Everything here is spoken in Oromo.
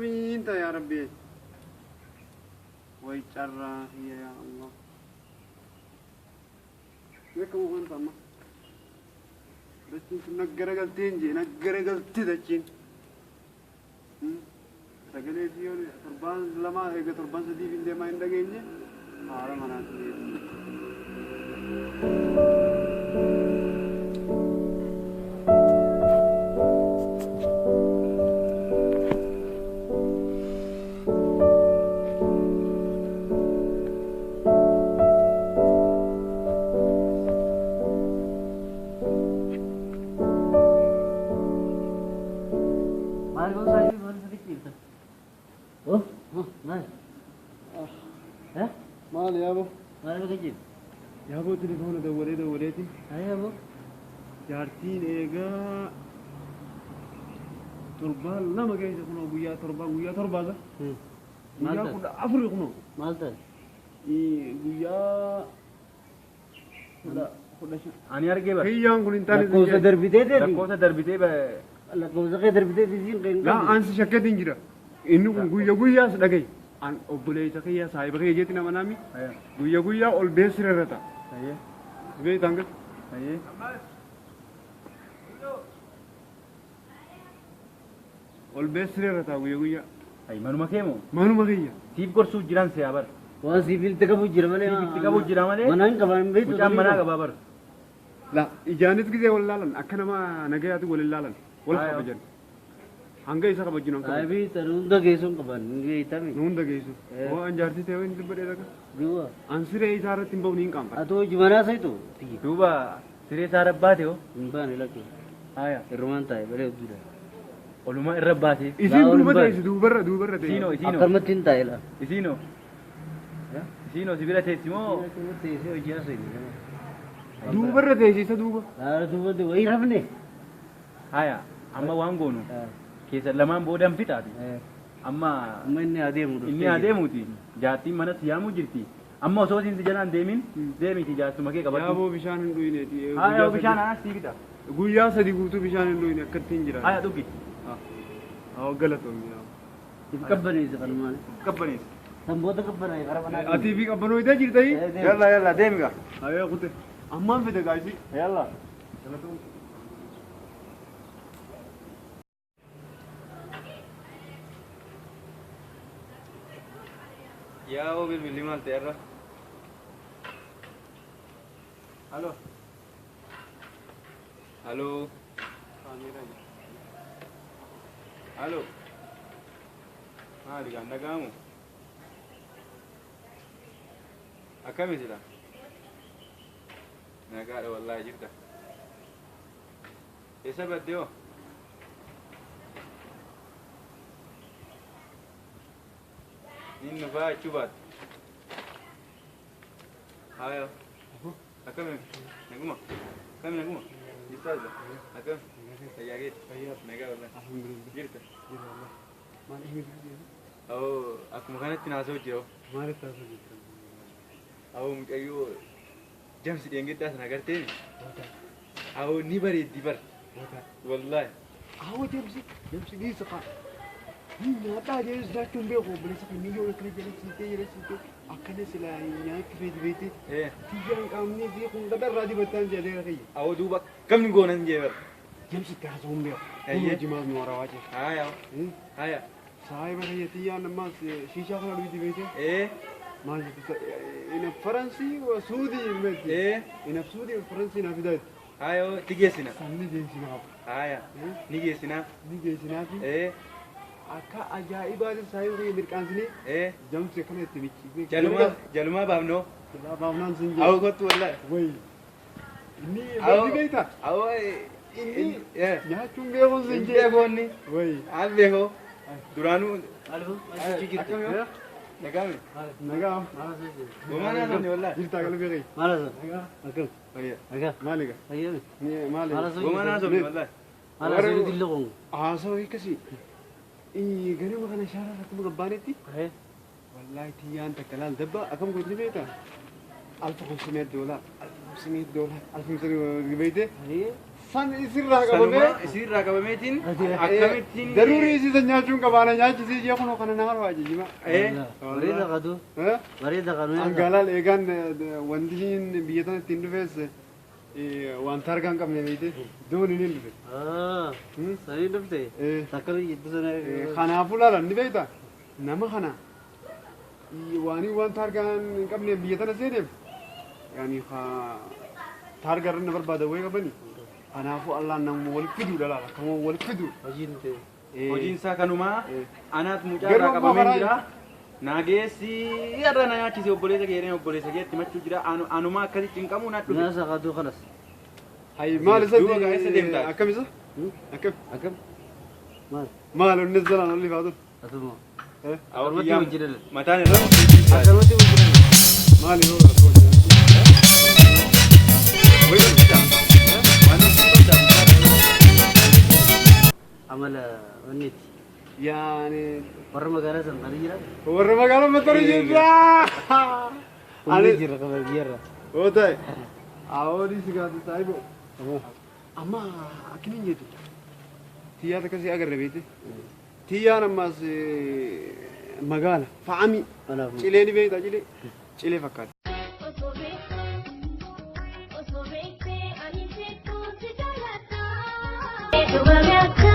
Akkamiin ta'a yaa Rabbi? Way carraa kiyya yaa Allah. Mee akkam waan ta'a amma? Dachiin sun na garagaltee hin jee na garagaltee dachiin. Sagalee isii yoo torbaan lamaa eega torbaan sadiif hin deemaa hin dhageenye haala manaatti deebi'e. Maal gosa saayibii maal isa fichiifta? Oh, maal? Eh? Maal yaaboo? Maal isa fichiifta? Yaaboo telefoona dawwalee dawwaleeti. Ayyaa boo. Jaartiin eegaa torbaan lama keessa kunoo guyyaa torbaa guyyaa torbaasa. Maal Guyyaa ta'e? 14 kunoo. Maal ta'e? Guyyaa 15. Ani argee bara. Kiyyaan kun hin taane Lakkoofsa darbitee teeti. Lakkoofsa darbitee Lakkoofsa kee darbitee isiin kan hin Laa qabne. ansi shakkeetiin jira. Inni kun guyya guyyaas dhagaye. An obboleessa kiyya saahiba kiyya jeetti nama naami. Guyya guyyaa ol beessira irra ta'a. Beektaan gas. Ol beessira irra ta'a guyya guyyaa. Ay manuma kee moo? Manuma kiyya. Siif gorsuuf jiran se'a bara. Waan siif itti qabu jira malee. Siif itti qabu jira malee. Mana hin qaban hin beektu. Mucaan manaa qabaa bara. La ijaanis gisee wal laalan akka nama nagayaatu wal hin laalan. Wal Haa, kabajan. Hanga isa kabajnu hanga kabajnu. Saahibii tan hunda geessuun qaban hin geeytami. Nu hunda geessu. Eh. Hoo an jaartii ta'e hin dubbadhee takka. Duuba. An siree isaa irratti hin bahu ni hin qaanfadha. Atoo hojii manaa sayitu tiyya. Duuba siree isaa rabbaate hoo? Hin baane lakkee. Haya. Irrumaan taa'e balee hojii Olumaa irra baate. Isiin Laa, duuba ol hin teessi duubarra duubarra teessi. Isiinoo isiinoo. Akkanumatti hin taa'e laa. Isiinoo. Isiinoo si bira teessi moo? Akkanumatti teessee hojii haasa'e. Duubarra teessi isa duuba. Laa duuba wayii rafne. Haya. Amma waan goonu keessa lamaan booda hin fixaati. Amma Amma inni adeemu dhuftee inni adeemuuti. Jaartiin mana si yaamuu jirti. Amma osoo isin si jalaan deemin deemiti jaarsuma kee qabadhu. Yaaboo bishaan hin dhuyneeti. Haya bishaan anas sii fida. Guyyaa sadi guutuu bishaan hin dhuyne akkatti hin jira. Haya dhugi. Haa galatoomii. If qabbaneessa kanumaan. Qabbaneessa. San booda qabbanaa'e karaa manaa. Atii fi qabbanooyitee jirtayii? Yalla yalla deemi gaa. Hayya kute. Ammaan fide gaayisii. Yalla. Yaa oo bilbilli maal ta'e irra? Halo. Halo. Halo. Maali gaan dhaga'amu? Akkami sila? Nagaadha wallaahi jirta. Eessa badde hoo? Nin dhufaa jechuu baatte. Haaya. Akkami? Naguma? Akkami naguma? Jirtaa jira? Akkami? Fayyaa keeti? Nagaa wallaahi. Jirta? Awoo akkuma kanatti naasoo jira hoo. Maalitti haasoo jirta? Awoo mucayyoo jamsi dheengaddaa sana agarteemi? Awoo ni bareeddi bar. Wallaahi. Awwa jamsi jamsi dhiisa kaa. Ni nyaadhaa jedhee nyaachuun beeku obboleessa kan miyyoo akkana jedhee siitee jedhee siitee akkana silaa nyaachuu feeti beekte. Eh. Tiyyaan qaamni fi kun dhadharraa dibattaan jedhee kiyya. Awoo duuba akkamni goonan jee bar. Jamsi itti haasa'uun beeku. Ayyee. Kun jimaas nu harawaa jira. Haaya. Haaya. Saahiba kiyya tiyyaan ammaas shiishaa kana dhugdi beekte. Eh. Maal jetti ina Faransii Suudii beekti. Eh. Ina Suudii Faransii naa fidaa jetti. Haaya itti geessina. Ni geessinaaf. Haaya. Ni geessina. Ni geessinaafi. Eh. Akka ajaa'ibaatiin saahiba kiyya mirqaansinee Eh. jamsi akkana itti micciifnee. Jalumaa jalumaa baafnoo. Jalaa baafnaan sin Awoo jedhe. kottu wallaahi. Wayi. Inni Awoo. barri beektaa? Awoo. Inni Eh. nyaachuun beekuun sin Hin jedhe. beekoo inni. Wayi. Aan beekoo. Duraanuu. Maal maal jechuu jirti? Akkami hoo? Nagaame. Nagaa. Gomaa naasofne wallaahi. Jirtaa qalbii kiyya. Maal haasa'u? Akkam? Fayyaa. Nagaa. Maali gaa? Fayyame. Ni maali? Maal haasa'u? Gomaa naasofne wallaahi. Maal haasa'u dillee qoongo? Haasawaa akkasii. Ganama kana shaaraa akkuma gabbaanetti. Wallaahi tiyyaan takka laal dabba akkam gootni beektaa? 1500 doolaar 1500 doolaar 1500 beekte. San isirraa qabamee Sanuma isiirraa qabameetiin akkamittiin daruurii isiisa nyaachuun qabaana nyaachisii jee kunoo kana nama barbaachisa jima. Bareeda qadu. Bareeda qadu. Angalaal eegaan wanti ishiin biyya tana ittiin dhufees wanta argaa hin qabne beekte dooniin hin dhufe. Sanii dhufte. Takka jettu sana. Kanaafuu laala ni beekta nama kana waanii wanta argaa hin qabne biyya tana seeneef yaani taargaa irra na barbaada wayii qabani. Kanaafuu Allaan nama wal fiduudha laala akkama wal fidu. Hojiin ta'e. Hojiin isaa kanumaa anaat mucaa Garuu irraa ammoo qabamee karaa- jira. Naageessi irra na nyaachise obboleessa kee jedhee obboleessa keetti himachuu jira. Anumaa akkasitti hin qabu na dhufe. Nyaasa qadu kalas. Hay maal isa Duuba gaa eessa deemtaa? Akkam isa? Akkam? Akkam? Maal? Maal onni zalaan olli faatu? Atuma. Awwa Akkanumatti hojii dhala. Mataan irra. Akkanumatti hojii dhala. Maal yoo Wayii hojjetaa. Waan hojjetaa. Amala wanniiti. Yaani Warra magaalaa san kan jira. warra magaalaa motora jirra. Humni jira qaba biyyarra. Oo ta'e. Awoodii si gaafate saahibo. Amma akkamiin jettu? Tiyyaa takka si agarre beekte. Tiyyaan ammaas magaala fa'ami. Kanaaf Cilee ni beektaa cilee? Cilee fakkaata. Osoo beektee ani sitti jaalladha. Dubarri akka.